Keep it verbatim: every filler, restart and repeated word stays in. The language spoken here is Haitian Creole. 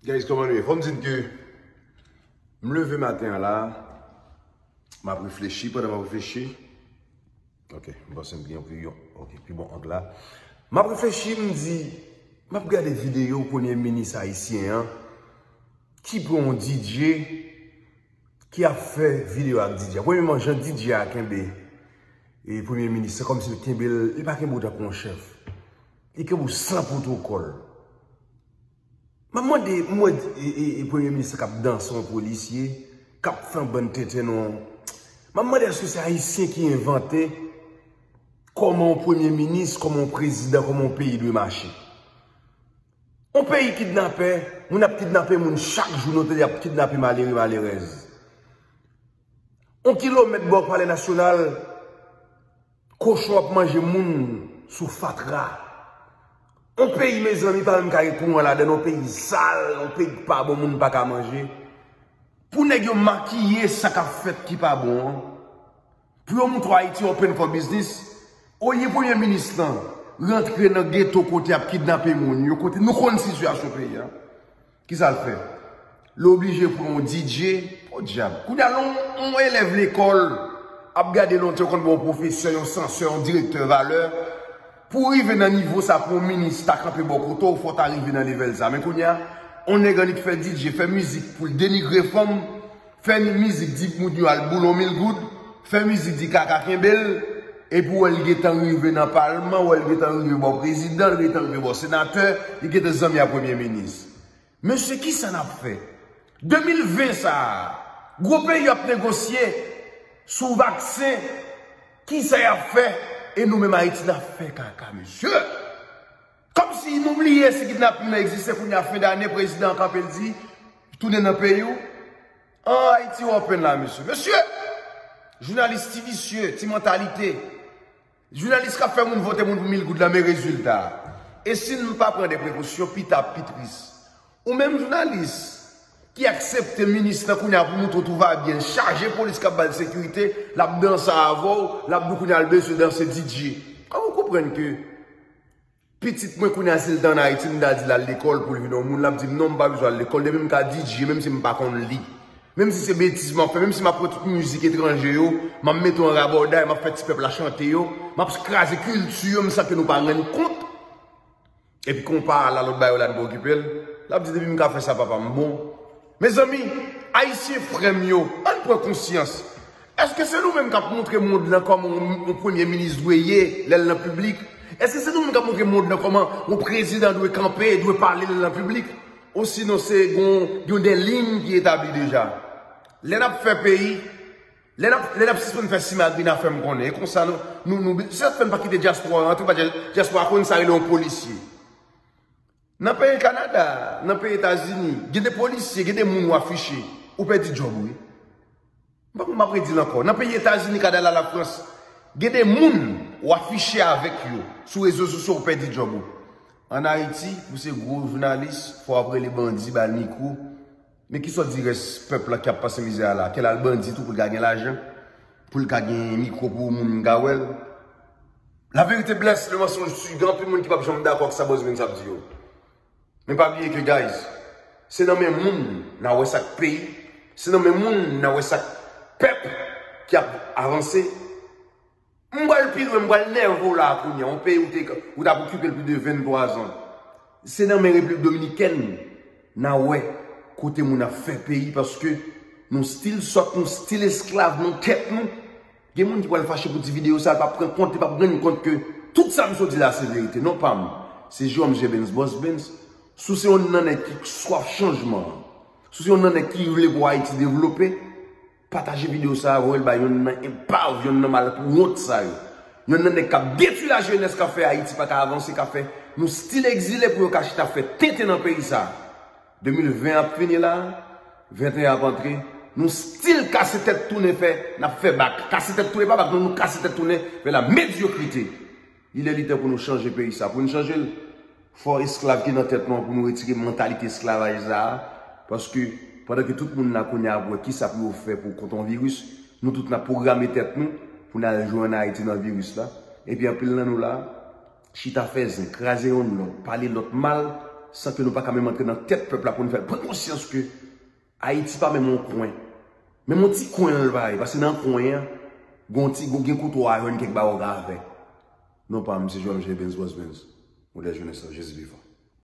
Guys, kòman nou ye? Fò m di n ke m leve maten an la, m ap reflechi, pandan m ap reflechi, ok, m panse m gen yon pi, yon, ok, pi bon ang la. M ap reflechi, m di, m ap gade videyo premye minis ayisyen an, ki pran yon D J, ki ap fè videyo ak D J. Premyèman, jan D J a kenbe e premye minis, se kòmsi l kenbe l, li pa kenbe w tankou yon chèf. Li kenbe w san pwotokòl. M ap mande, m wè e, e, e premye minis k ap danse yon polisye, k ap fè yon bann tenten non. M ap mande èske se ayisyen ki envante kòman yon premye minis, kòman yon prezidan, kòman yon peyi dwe mache. Yon peyi kidnapè, moun ap kidnape moun chak jou, nou tande y ap kidnape malere, malerèz. Yon kilomèt bò palè nasyonal, kochon ap manje moun sou fatra. Yon peyi, mezanmi, pa menm ka gen kouran ladan l, yon peyi sal, yon peyi ki pa bon, moun pa ka manje. Pou nèg yo makiye sa k ap fèt ki pa bon an, pou yo montre w Ayiti open for business, olye premye minis lan rantre nan geto kote y ap kidnape moun yo, kote nou konn sitiyasyon peyi a. Kisa l fè? Li oblije pran yon D J, podyab. Kounye a, lè yon, yon elèv lekòl ap gade lontan, yo konn ba yon pwofesè, yon sansè, yon direktè valè. Pou w rive nan nivo sa, pou yon minis ta kanpe bò kote w, fò w ta rive nan level sa. Men kounye a, yon nèg annik fè D J, fè mizik pou l denigre fanm, fè mizik di moun yo al boule yon mil goud, fè mizik di kaka kenbe l, epi w wè l gentan rive nan palman, w wè l gentan rive bò prezidan, l gentan rive bò senatè, li gentan zanmi a premye minis. Mesye, kisa n ap fè? De mil ven sa a, gwo peyi ap negosye sou vaksen, kisa y ap fè? E nou menm Ayiti, n ap fè kaka, mesye. Kòmsi nou bliye si kidnaping nan egziste, kounye a fen dane, prezidan an kanpe, l di, tounen nan peyi w. An Ayiti, w open la, mesye. Mesye! Jounalis ti visye, ti mantalite. Jounalis k ap fè moun vote moun pou mil goud la, men rezilta a. E si n pa pran de prekosyon, pita ap pi tris. Ou menm jounalis ki aksepte minis lan kounye a pou montre w tout va byen, chaje polis k ap ba l sekirite, l ap danse avè w, l ap di w kounye a l bezwen danse D J. Kòman w konprann ke pitit mwen kounye a, si l te ann Ayiti, m ta di l al lekòl pou l vin yon moun, l ap di m non, m pa bezwen al lekòl, depi m ka D J, menm si m pa konn li. Menm si se betiz m ap fè, menm si m ap pran tout mizik etranje yo, m ap mete yo an rabòday, m ap fè ti pèp la chante yo, m ap kraze kilti yo, m santi nou pa rann kont. Epi konpa a la, lòt bagay yo la, n pa okipe l. L ap di, depi m ka fè sa, papa m bon. Mezanmi, Ayisyen frè m yo, ann pran konsyans. Èske se nou menm k ap montre mond lan kòman yon, yon premye minis dwe ye lè l nan piblik? Èske se nou menm k ap montre mond lan kòman yon prezidan dwe kanpe, dwe pale lè l nan piblik? Osinon se gon, gon de liy ki etabli deja? Lè n ap fè peyi, lè n ap, lè n ap sispann fè simagri, n a fè m konnen. E konsa nou, nou, nou, se sa k fè n pa kite dyaspora rantre, pa dya-, dyaspora konn sa rele yon polisye. Nan peyi Kanada, nan peyi Etazini, gen de polisye, gen de moun w afiche, ou pèdi djòb ou wi. M pa konn, m ap redi l ankò. Nan peyi Etazini, Kanada, Lafrans, gen de moun w afiche avèk yo sou rezo sosyo, ou pèdi djòb ou. Ann Ayiti, pou se gwo jounalis, fò w ap rele bandi, ba l mikwo. Men kisa w di rès pèp la k ap pase mizè a la? Kèl al bandi tou pou l ka gen lajan, pou l ka gen mikwo pou moun ka wè l? La vérité blesse, le mensonge tue. Gen anpil moun ki p ap janm dakò ak sa Buzz Bens ap di yo. Men pa bliye ke, guys, se nan men moun n a wè sa k peyi, se nan men moun n a wè sa k pèp ki ap avanse. M pral pi lwen, m pral nève w la kounye a, yon peyi ou te, ou t ap okipe l plis de venntwa zan. Se nan men Repiblik Dominikèn n a wè kote moun ap fè peyi, paske nou still sòt, nou still esklav nan tèt nou. Gen moun ki pral fache pou ti videyo sa, l p ap pran kont, li p ap rann kont ke tout sa m sot di la se verite. Non pa m, se Jérôme J. Bens, Buzz Bens. Si w se youn nan nèg ki swaf chanjman an, si w se youn nan nèg ki vle pou Ayiti devlope, pataje videyo sa a, voye l bay youn nan enpav, youn nan malwont sa yo. Youn nan nèg k ap detwi lajenès, k ap fè Ayiti pa ka avanse, k ap fè nou still egzile pou yo ka chita fè tenten nan peyi sa a. De mil ven ap fini la, venteyen ap antre, nou still kase tèt tounen fè, n ap fè bak. Kase tèt tounen, pa bak, non, nou kase tèt tounen fè la medyokrite. Li lè li tan pou nou chanje peyi sa. Pou nou chanje l, fò esklav ki nan tèt nou an, pou nou retire mantalite esklavaj sa a. Paske pandan ke tout moun la kounye a ap wè kisa pou yo fè pou kont yon viris, nou tout n ap pwograme tèt nou pou n al jwe ann Ayiti nan viris la. Epi anpil nan nou la, chita fè zen, kraze youn lòt, pale lòt mal, San ke nou pa ka menm antre nan tèt pèp la pou nou fè l pran konsyans ke Ayiti pa menm yon kwen. Menm yon ti kwen l pa ye, paske nan kwen an, gon ti, gon gen kouto a jwenn kèk bagay ou ka fè. Non pa m, se Joel Michel Benz Boss Benz. Modèl jenès la, Jezi pi fò.